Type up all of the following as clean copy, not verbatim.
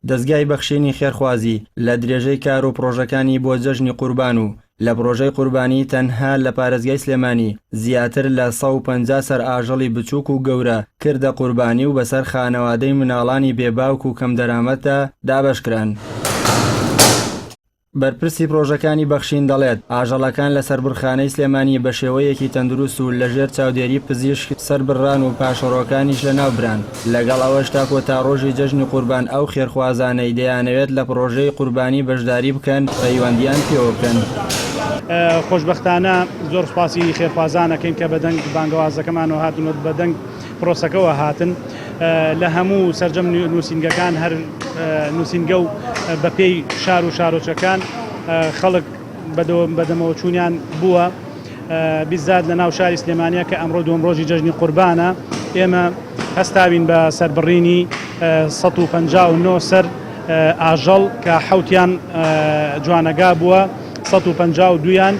دەزگای بەخشینی خێرخوازی لە درێژەی کار و پڕۆژەکانی بۆ جەژنی قوربان و لە پڕۆژەی قوربانی تەنها لە پارێزگای سلێمانی زیاتر لە 150 سەر ئاژەڵی بچووک و گەورە کردە قوربانی و بەسەر خانەوادەی مناڵانی بێ باوک و کەمدەرامەتدا دابەشکران. بەرپرسی پرۆژەکانی بەخشین دەڵێت، ئاژەڵەکان لە سەربڕخانەی سلێمانی بەشێوەیەکی تەندروست و لەژێر چاودێری پزیشک سەربڕران و پاشەڕۆکانیش لەناوبران، لەگەڵ ئەوەش تا کۆتا ڕۆژی جەژنی قوربان ئەو خێرخوازانەی دەیانەوێت لە پڕۆژەی قوربانی بەشداری بکەن پەیوەندییان پێوە بکەن. خۆشبەختانە زۆر سوپاسی خێرخوازان ئەکەین کە بەدەنگ بانگەوازەکەمانەوە هاتن و بەدەنگ پرۆسەکەوە هاتن. لە هەموو سەرجەم نووسینگەکان هەر نووسینگە و بەپێی شار و شارۆچەکان خەڵک بەدەمەوە چوونیان بووە بیزات لە ناو شاری سلێمانە کە ئەمڕۆ دووەم ڕۆژی جەژنی قوربانە ئێمە هەستاوین بە سەربڕینی 159 سەر ئاژەڵ کە حوتیان جوانەگا بووە 152یان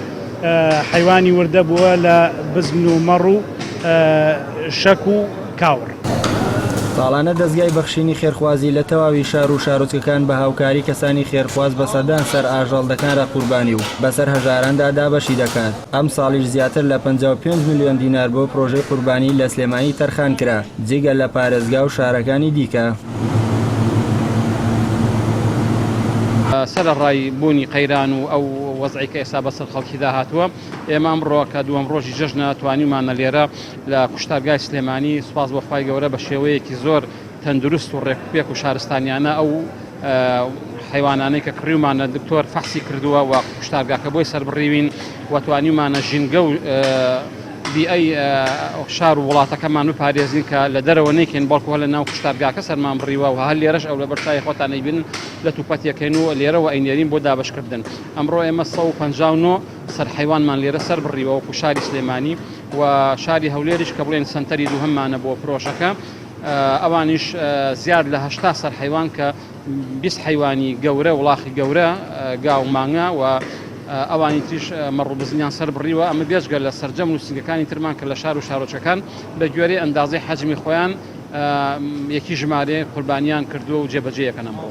حەیوانی وردە بووە لە بزن و مەڕ و شەک و کاوڕ. ساڵانە دەزگای بەخشینی خێرخوازی لە تەواوی شار و شارۆچکەکان بە هاوکاری کەسانی خێرخواز بە سەدان سەر ئاژەڵ دەکەنرە قوربانی و بەسەر هەژاراندا دابەشی دەکات، ئەمساڵیش زیاتر لە 55 ملیۆن دینار بۆ پرۆژەی قوربانی لە سلێمانی تەرخان کرا، جگە لە پارێزگا و شارەکانی دیکە. سەرەڕای بوونی قەیران و ئەو وەزعەی کە ئێستا بەسەر خەڵکیدا هاتووە، ئێمە ئەمڕۆ کە دووەم ڕۆژی جەژنە توانیومانە لێرە لە کوشتارگای سلێمانی سوپاس بۆ خوای گەورە بە شێوەیەکی زۆر تەندروست و ڕێکوپێک و شارستانیانە ئەو حیوانانەی کە کڕیومانە دکتۆر فەحسی کردووە و کوشتارگاکە بۆی سەربڕیوین و توانیومانە ژینگە و بیئەی شار و وڵاتەکەمان بپارێزین کە لە دەرەوە نەیکەین بەڵکو هەر لە ناو کوشتارگاکە سەرمان بڕیوە و هەر لێرەش ئەو لەبەر چاوی خۆتان ئەیبینن لە توپەتێکەین و لێرەوە ئەینێرین بۆ دابەشکردن ئەمڕۆ ئێمە 159 سەر حەیوانمان لێرە سەر بڕیوە وەکو شاری سلێمانی و شاری هەولێریش کە بڵێن سەنتەری دووهەممانە بۆ پرۆژەکە ئەوانیش زیاد لە 80 سەر حەیوان کە 20 حەیوانی گەورە وڵاخی گەورە گا و مانگا و ئەوانی تریش مەڕ و بزنیان سەر بڕیوە ئەمە بێجگە لە سەرجەم نووسینگەکانی ترمان کە لە شار و شارۆچکەکان بە گوێرەی ئەندازەی حەجمی خۆیان یەکی ژمارەیەک قوربانیان کردووە و جێبەجێیەکەن ئەمڕۆ.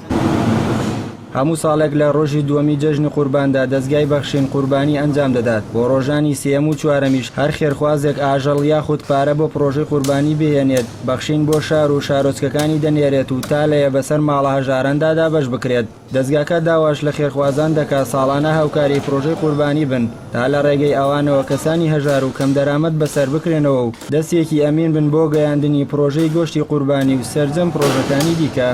هەموو ساڵێک لە ڕۆژی دووەمی جەژنی قورباندا دەزگای بەخشین قوربانی ئەنجام دەدات، بۆ ڕۆژانی سێیەم و چوارەمیش هەر خێرخوازێک ئاژەڵ یاخود پارە بۆ پڕۆژەی قوربانی بهێنێت، بەخشین بۆ شار و شارۆچکەکانی دەنێرێت و تا لەیە بەسەر ماڵە هەژاراندا دابەش بکرێت. دەزگاکە داواش لە خێرخوازان دەکات ساڵانە هاوکاری پڕۆژەی قوربانی بن تا لە ڕێگەی ئەوانەوە کەسانی هەژار و کەمدەرامەت بەسەر بکرێنەوە و دەستێکی ئەمین بن بۆ گەیاندنی پڕۆژەی گۆشتی قوربانی و سەرجەم پڕۆژەکانی دیکە.